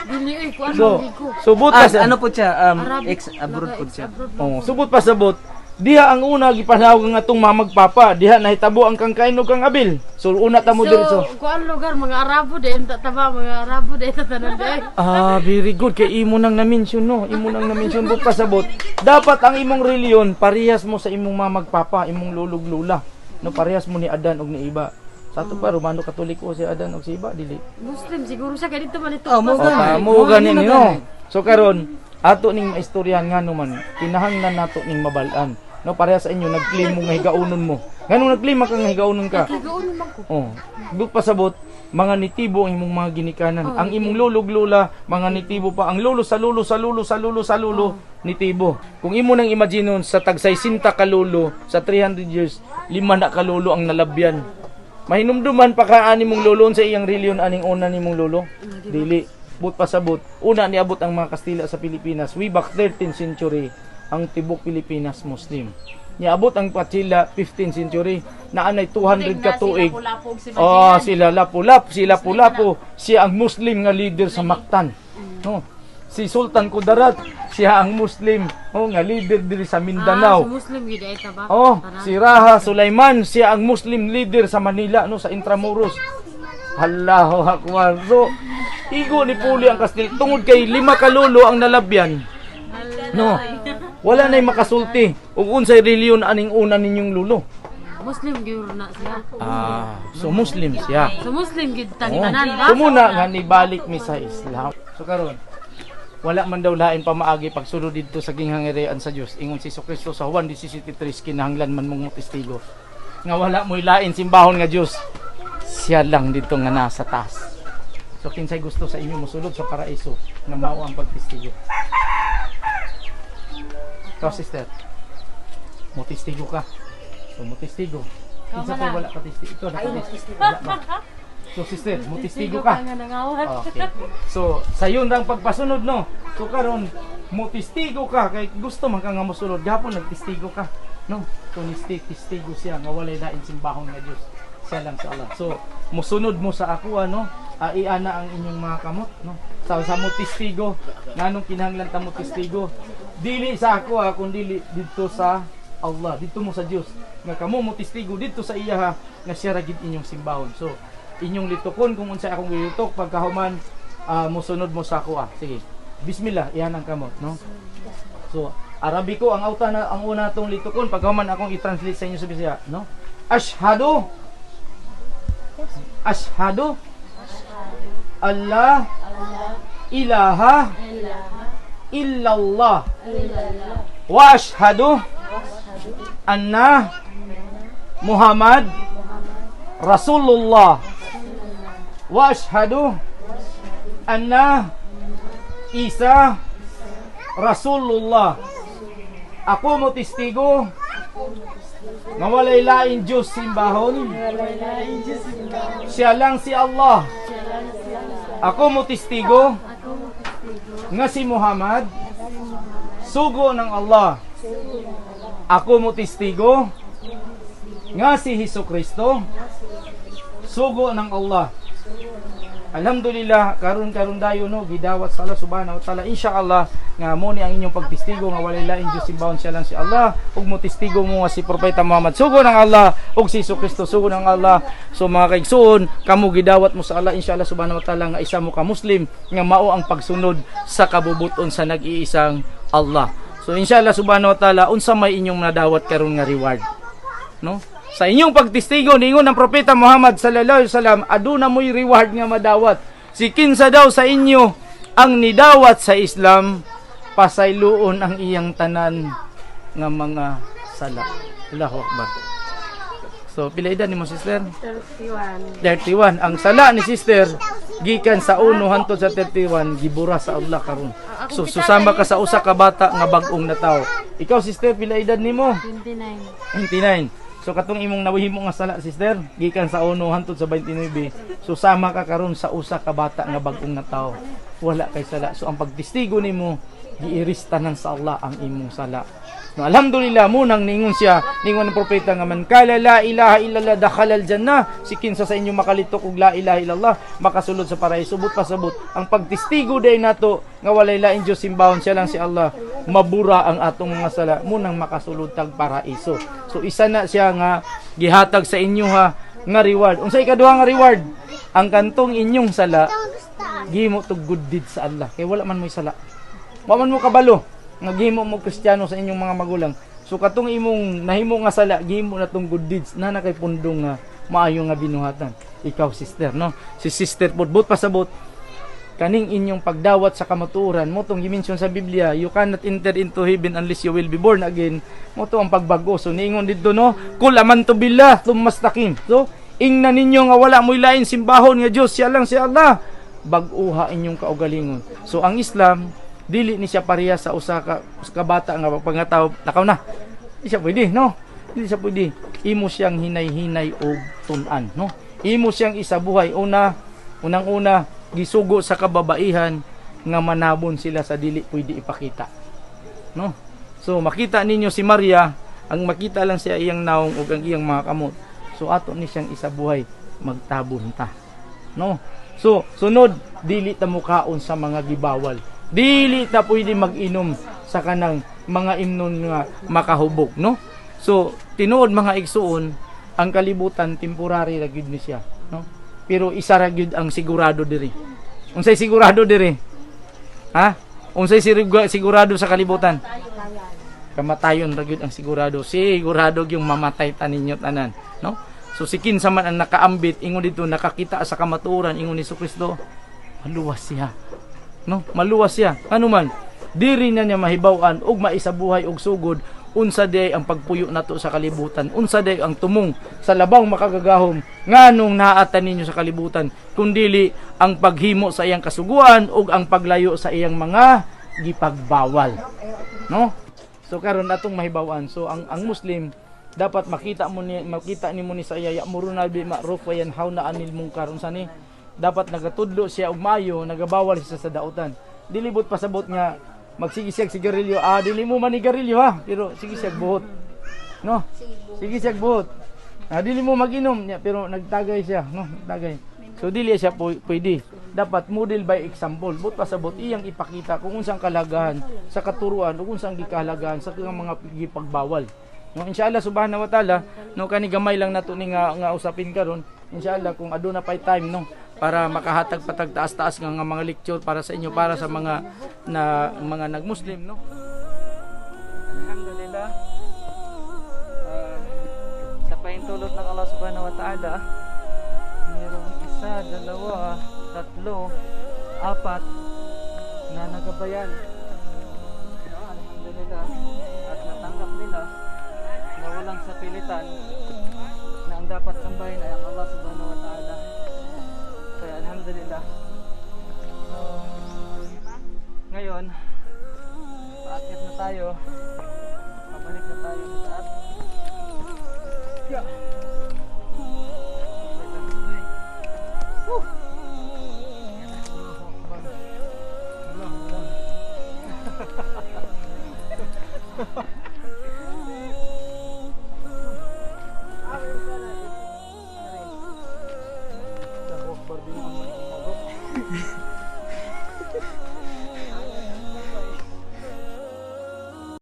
Dili oy kuan So, man gid ko. subot Ah, pa sa ano po siya? Arabic. Ex abroad po siya. Oh, subot pa sabot. Diha ang una gipanawag nga atong mamagpapa, diha nahitabo ang kang Cain ug kang Abel. So una ta mo diretso. So, kuan lugar mga Arabo din ta taba mga Arabo din ta tanan din. Ah, very good. Kay imo nang na-mention, no. Imo nang na-mention but pasabot. Dapat ang imong reliyon parehas mo sa imong mamagpapa, imong lulog lula. No, parehas mo ni Adan og ni Iba. Sa ato pa Romano Katoliko si Adan og si Iba dili. Muslim siguro siya kay dito man ito. Oh, mo O gani. tamo gani ni no. So karon ato ning maistoryahan nga man kinahanglan nato ning mabal-an. No, pareha sa inyo nag-claim mo nga higaunon mo. Nganong nag-claim ka nga higaunon ka? Higaon man ko. Oh, but pasabot mga nitibo ang imong mga ginikanan. Ang imong lulog lula, mga nitibo pa. Ang lolo sa lolo sa lolo sa lolo sa lolo, nitibo. Kung imo nang imaginon sa tag 60 ka lolo sa 300 years, lima na ka lolo ang nalabyan. Mahinumduman pa ka ani mong lolo sa iyang reliyon aning una nimong lolo. Dili but pasabot. Una niabot ang mga Kastila sa Pilipinas way back 13th century ang tibok Pilipinas Muslim. Niabot ang Kastila 15th century na anay 200 ka tuig. Oh, sila Lapu-Lapu, si Lapu-Lapu, siya ang Muslim nga leader sa Mactan. No. Si Sultan Kudarat, siya ang Muslim, oh, nga leader diri sa Mindanao. Ah, so Muslim gyud ay ta ba? Oh, Tanan. si Raha Sulaiman, siya ang Muslim leader sa Manila, no, sa Intramuros. Allahu Akbar. So, igo ni Puli ang Kastil tungod kay lima ka lolo ang nalabyan. No. Wala na'y makasulti ug unsay reliyon aning una ninyong lulo. Muslim gyud na siya. Ah, so Muslim siya. So Muslim gyud Oh. tanan ba? Tumuna nga nibalik mi sa Islam. So karon, wala man daw lain pamaagi pagsulod didto sa ginghangirian sa Dios. Ingon si Kristo sa Juan 17:3, kinahanglan man mong testigo nga wala mo'y lain simbahon nga Dios. Siya lang didto nga nasa taas. So kinsay gusto sa inyo mosulod sa paraiso nga mao ang pagtestigo? Ikaw, sister. Mo testigo ka. So mo testigo. Kinsa pa wala ka testigo? Ikaw nakatestigo. Wala ba? So sister, mo testigo ka. Nga nangawat. Okay. So, sa yun ang pagpasunod, no? So, karon mo testigo ka, kay gusto man ka nga mosunod, gapon nagtestigo ka, no? So, nisti, testigo siya, nga walay lain simbahon nga Dios. Siya lang sa Allah. So, mosunod mo sa ako, ano? Ah, iana ang inyong mga kamot, no? Sa mo testigo, nganong kinahanglan ta mo testigo? Dili sa ako, ha, kun dili didto sa Allah, didto mo sa Dios. Nga kamo mo testigo didto sa iya, ha, nga siya ra gid inyong simbahon. So, inyong litukon kung unsay akong gilitok pagkahuman mosunod mo sa ako, ah. Sige. Bismillah, iyan ang kamot, no? So, Arabiko ang auta na ang una tong litukon pagkahuman akong i-translate sa inyo sa Bisaya, no? Ashhadu Ashhadu Allah ilaha illallah wa ashhadu anna Muhammad Rasulullah wa ashhadu anna Isa Rasulullah. Ako mo testigo nga walay lain Diyos simbahon. Siya lang si Allah. Ako mo testigo nga si Muhammad sugo ng Allah. Ako mo testigo nga si Hesus Kristo sugo ng Allah. Alhamdulillah, karon karon dayon, no, gidawat sa Allah subhanahu wa ta'ala. Inshallah nga mo ni ang inyong pagtestigo nga walay laing Dios simbahon, siya lang si Allah, ug mo testigo mo nga si Propeta Muhammad sugo ng Allah ug si Hesus Kristo sugo ng Allah. So mga kaigsuon, kamo gidawat mo sa Allah inshallah subhanahu wa ta'ala nga isa mo ka Muslim nga mao ang pagsunod sa kabubuton sa nag-iisang Allah. So inshallah subhanahu wa ta'ala, unsa may inyong nadawat karon nga reward, no? Sa inyong pagtestigo, ningon ng Propeta Muhammad sallallahu alaihi wasallam, aduna mo'y reward nga madawat. Si kinsa daw sa inyo ang nidawat sa Islam, pasayloon ang iyang tanan nga mga sala. Allahu Akbar. So, pila edad nimo, sister? 31. 31. Ang sala ni sister gikan sa 1 hantod sa 31 gibura sa Allah karon. So susama ka sa usa ka bata nga bag-ong natawo. Ikaw, sister, pila edad nimo? 29. 29. So katong imong nawihimo nga sala, sister, gikan sa 1 hantod sa 29. So sama ka karon sa usa ka bata nga bag-ong natawo. Wala kay sala. So ang pagtestigo nimo giiris tanan sa Allah ang imong sala. No, alhamdulillah mo nang ningon siya, ningon ng propeta nga man kala la ilaha illallah dakhala al jannah, si kinsa sa inyo makalitok og la ilaha illallah makasulod sa paraiso. But pasabot ang pagtestigo day nato nga walay lain Dios simbahon, siya lang si Allah, mabura ang atong mga sala, mo nang makasulod tag paraiso. So isa na siya nga gihatag sa inyo ha nga reward. Unsa ikaduha nga reward? Ang kantong inyong sala gihimo tog good deed sa Allah, kay wala man mo'y sala. Wa man mo kabalo nga gihimo mo Kristiyano sa inyong mga magulang. So katong imong nahimo nga sala, gihimo na tong good deeds na kay pundong nga maayo nga binuhatan. Ikaw, sister, no? Si sister pod, but pasabot kaning inyong pagdawat sa kamatuoran mo tong gimension sa Biblia, you cannot enter into heaven unless you will be born again. Mo to ang pagbago. So niingon didto, no, kul amantu billah thumma istaqim. So ingna ninyo nga wala mo'y lain simbahon nga Dios, siya lang si Allah, bag-uha inyong kaugalingon. So ang Islam dili ni siya pareha sa usa ka bata nga pagpangataw lakaw na. Di siya pwede, no? Di siya pwede. Imo siyang hinay-hinay og tun-an, no? Imo siyang isabuhay. Una, unang-una, gisugo sa kababaihan nga manabon sila sa dili pwede ipakita, no? So makita ninyo si Maria, ang makita lang siya iyang naong ug ang iyang mga kamot. So ato ni siyang isabuhay, magtabon ta, no? So sunod, dili ta mukaon sa mga gibawal, dili ta pwede mag-inom sa kanang mga imnon nga makahubog, no? So tinuod, mga igsuon, ang kalibutan temporary ra gyud ni siya, no? Pero isa ra gyud ang sigurado diri. Unsay sigurado diri, ha? Unsay sigurado sa kalibutan? Kamatayon ra gyud ang sigurado. Sigurado yung mamatay ta ninyo tanan, no? So si kinsa man ang nakaambit, ingon dito, nakakita sa kamatuoran, ingon ni Kristo, maluwas siya, no? Maluwas siya. Ano man diri na niya mahibaw-an ug maisabuhay og sugod unsa day ang pagpuyo nato sa kalibutan, unsa day ang tumong sa labang makagagahom, nganong naata ninyo sa kalibutan kundili ang paghimo sa iyang kasuguan ug ang paglayo sa iyang mga gipagbawal, no? So karon atong mahibaw-an, so ang Muslim dapat makita mo ni, makita nimo ni sa iya, ya'muruna bil ma'ruf wa yanhauna 'anil munkar. Unsa ni? Dapat nagatudlo siya og maayo, nagabawal siya sa dautan. Dili but pasabot nga magsige siya sigarilyo, ah, dili mo manigarilyo ha, pero sige siya buhot, no? Sige siya buhot. Ah, dili mo maginom niya, pero nagtagay siya, no? Nagtagay. So dili siya pwede. Dapat model by example. But pasabot iyang ipakita kung unsang kalagahan sa katuruan ug unsang gikahalagahan sa mga gipagbawal. No, inshallah subhanahu wa ta'ala, no, kani gamay lang nato ni nga usapin karon. Inshallah kung aduna pay time, no, para makahatag patag taas-taas nga mga lecture para sa inyo, para sa mga na mga nagmuslim, no? Alhamdulillah. Sa pahintulot ng Allah subhanahu wa ta'ala, mayroong isa, dalawa, tatlo, apat na nagabayan. No, alhamdulillah. At natanggap nila na walang sapilitan, na ang dapat sambahin ay ang Allah subhanahu wa ta'ala. Kaya alhamdulillah. So, ngayon, paakyat na tayo.